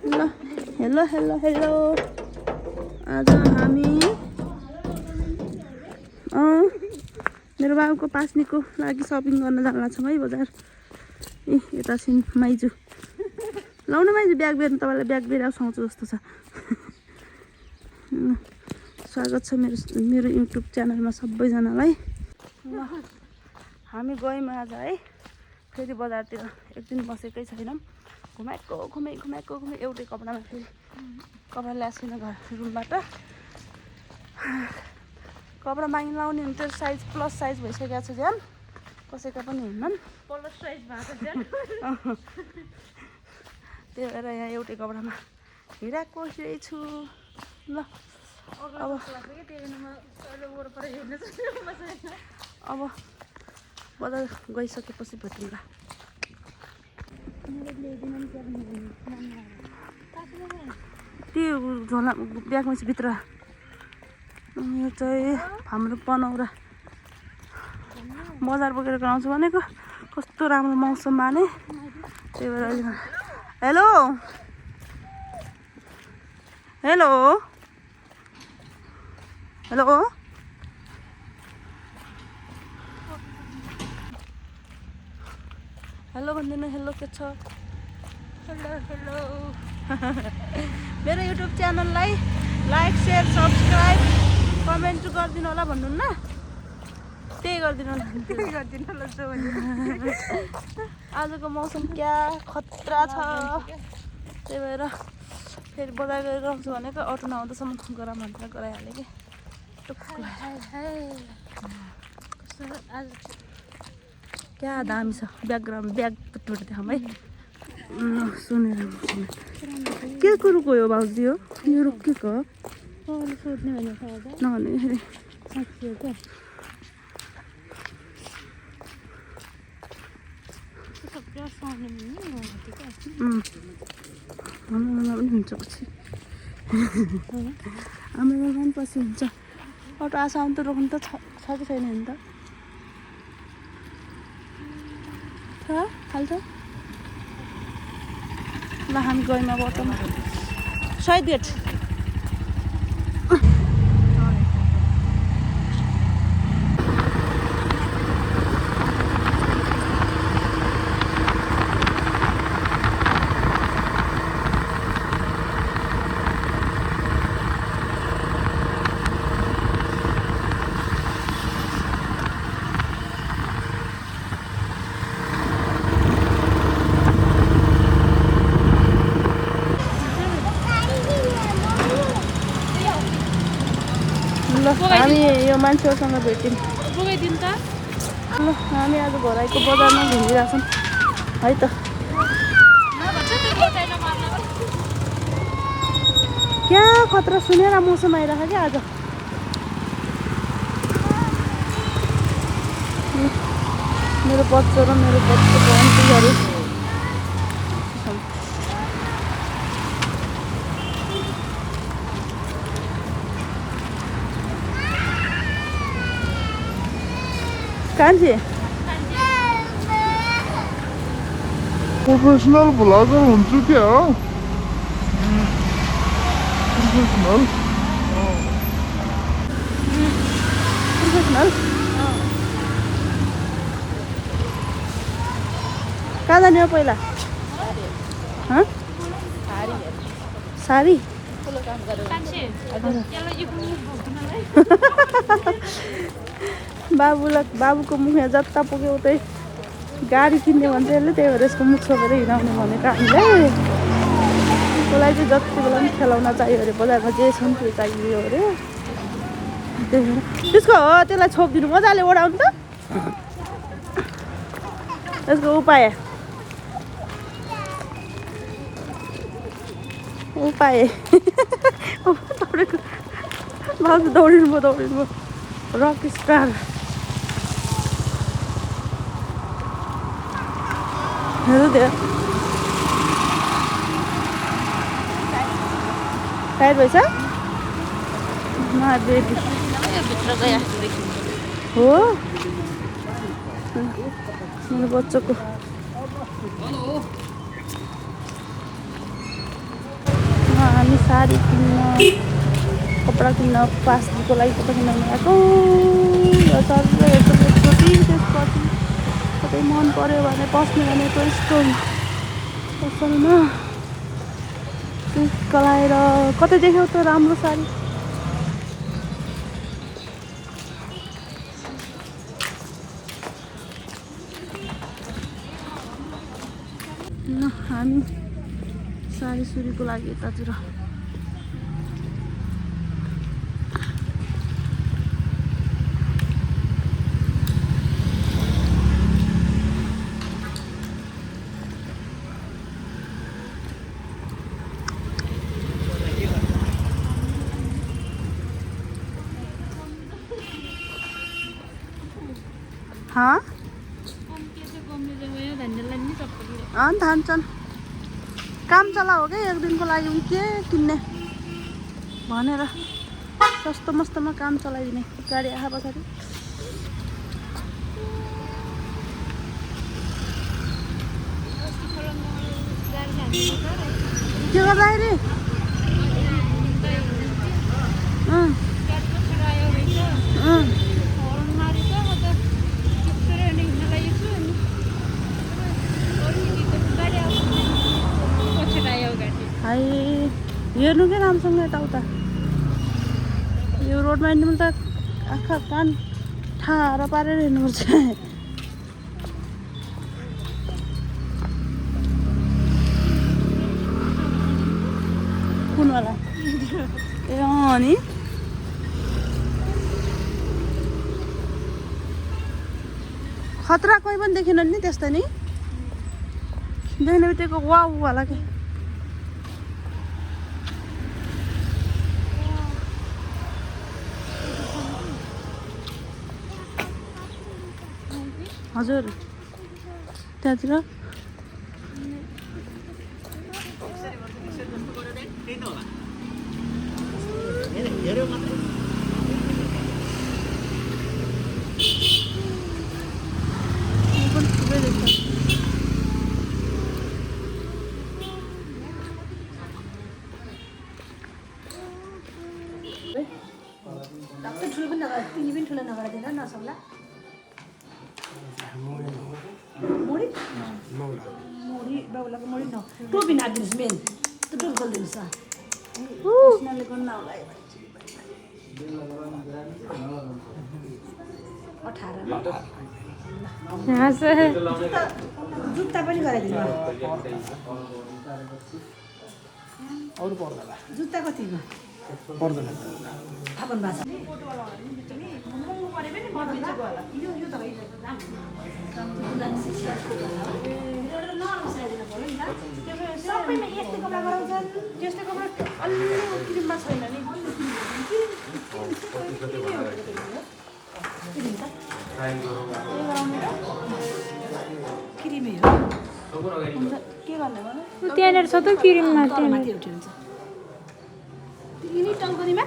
ल hello hello hello आज हामी मेरो बाबुको पास्नीको लागि सपिङ गर्न जान छौँ है बजार। ए यता छिन् माइजू लाउन माइजू ब्याग बेर्नु तपाईँलाई ब्याग बेर सुहाउँछ जस्तो छ। स्वागत छ मेरो युट्युब च्यानलमा सबैजनालाई। ल हामी गयौँ आज है फेरि बजारतिर एक दिन बसेकै छैनौँ। घुमाएको एउटै कपडामा फेरि कपडा ल्याएको छैन घर रुमबाट। कपडा माग्न लाउने भने त्यो साइज प्लस साइज भइसकेको छ झ्यान कसैका पनि हुन्नन् प्लस साइज भएको झ्यान। त्यही भएर यहाँ एउटै कपडामा हिँडाएको छु। ल अब बजार गइसकेपछि भेटौँला। त्यो झोला ब्यागमा चाहिँ भित्र यो चाहिँ हाम्रो पनौरा बजार बोकेर आउँछु भनेको कस्तो राम्रो मौसममा नै त्यही भएर अहिले हेलो हेलो हेलो हेलो भन्दिनँ हेलो के छ हेलो हेलो मेरो युट्युब च्यानललाई लाइक सेयर सब्सक्राइब कमेन्ट गरिदिनु होला भन्नुहुन्न त्यही गरिदिनु होला आजको मौसम क्या खतरा छ। त्यही भएर फेरि बजार गरेर आउँछु भनेको अटो नआउँदासम्म गरम भनेर गराइहालेँ कि क्या दामी छ ब्याकग्राउन्ड ब्याग पिटपिट देखाउँ है। सुनेर के कुरो गयो भाउजू हो यो रोकिएको नभने हाम्रोमा पनि हुन्छ पछि हाम्रोमा पनि पछि हुन्छ अटो आशा आउनु त रोक्नु त छ कि छैन नि त खाल्छ। ल हामी गयौँ अब अटोमा सहिद गेट हामी यो मान्छेहरूसँग भेट्यौँ। पुगाइदिनु त ल हामी आज घराइको बजारमा घुमिरहेछौँ है त। क्या खतरा सुनेर मौसम आइरहेको क्या आज। मेरो बच्चा र मेरो बच्चाको आन्टीहरू कान्छी प्रोफेसनल भ्लगर हुन्छु क्या हो प्रोफेसनल कहाँ जाने हो पहिला सारी बाबुको मुख यहाँ जता पुग्यो उतै गाडी किन्ने भन्छ यसले त्यही भएर यसको मुख छोपेर हिँडाउने भनेको हामीलाई। उसलाई चाहिँ जति बेला पनि खेलाउन चाहियो अरे बजारमा जे छ नि त्यो चाहियो अरे त्यही भएर त्यसको हो त्यसलाई छोपिदिनु मजाले ओढाउनु त यसको उपाय दौडिनु भयो रक स्टार हेर्नु त्यो टाइट भएछ बेबी हो मेरो बच्चाको हामी साडी किन्न कपडा किन्न पासको लागि कपडा किन्न आएको त्यसपछि कतै मन पऱ्यो भने पस्ने भनेको यस्तो पसलमा कलाएर कतै देख्यौ त राम्रो साडी हामी साडी सुरीको लागि यतातिर हाँ धान्छन् काम चला हो क्या एक दिनको लागि के किन्ने भनेर सस्तो मस्तोमा काम चलाइदिने गाडी आए पछाडि के गर्दाखेरि हाई हेर्नु क्या राम्रोसँग यताउता यो रोडमा हिँड्नु त आँखा कान ठाडो पारेर हिँड्नुपर्छ कुनवाला ए अँ नि खतरा कोही पनि देखेन नि त्यस्तो नि देख्ने बित्तिकै वाउ होला के हजुर त्यहाँतिर ठुलो पनि नगर तिमी पनि ठुलो नगरिदिएर नसक्ला मोडी मोडी बाबुलाको मोडी न टोपी नापिदिनुहोस् मेन त्यो टोपी खोलिदिनुहोस् कृष्णले गर्नु होला 18 जुत्ता पनि गराइदिनु अरू पर्दैन जुत्ता कतिमा पर्दैन थापन बाजा सबैमा यस्तै कपडा गराउँछन् त्यस्तै कपडा अलि क्रिममा छैन नि क्रिमै हो के गर्ने भने त्यहाँनिर छ त क्रिममा माथि एउटै हुन्छ यिनी टङ्करीमा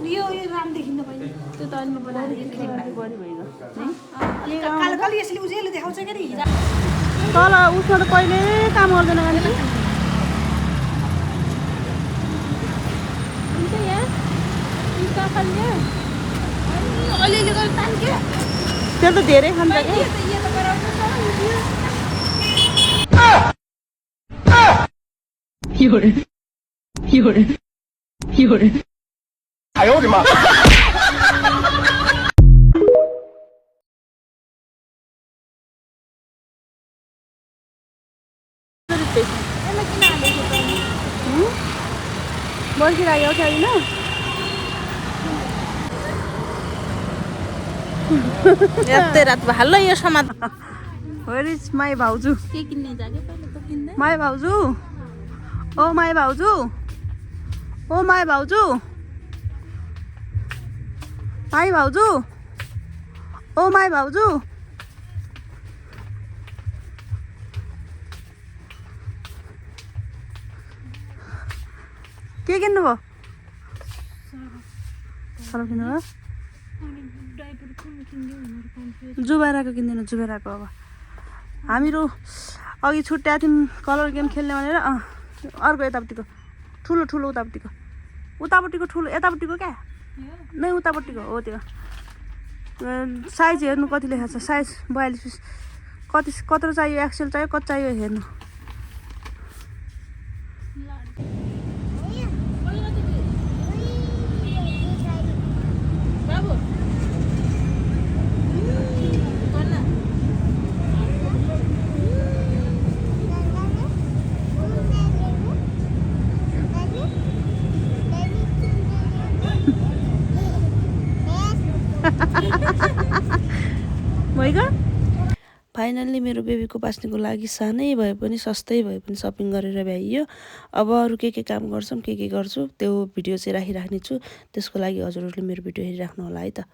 यो राम देखिन्न बहिनी त्यो त अहिले बनाएर क्रिममा बढी भइगयो कालो कालो यसले उजेले देखाउँछ के नि तल उसमा त कहिले काम गर्दैन मान्छे हुन्छ यहाँ अलिअलि गरेर तान्के त्यो त धेरै खान्छ कि 哎呦我的妈！ बसिरहेको छैन यस्तै रात भाल्लो यो समात Where is my भाउजू के किन्ने जागे पहिले त किन्दै माई भाउजू ओ माई भाउजू ओ माई भाउजू माई भाउजू ओ माई भाउजू के किन्नु भयो सरफ किन्नु भयो जुबाइराको किन्दैन जुबाइराको अब हामीहरू अघि छुट्याएको थियौँ कलर गेम खेल्ने भनेर अर्को यतापट्टिको ठुलो ठुलो उतापट्टिको ठुलो यतापट्टिको क्या नै उतापट्टिको हो त्यो साइज हेर्नु कति लेखेको छ साइज 42 कत्रो चाहियो एक्सेल चाहियो कति चाहियो हेर्नु भइगयो फाइनल्ली मेरो बेबीको बाँच्नेको लागि सानै भए पनि सस्तै भए पनि सपिङ गरेर भ्याइयो अब अरू के काम गर्छौँ के गर्छु त्यो भिडियो चाहिँ राखिराख्ने छु त्यसको लागि हजुरहरूले मेरो भिडियो हेरिराख्नु होला है त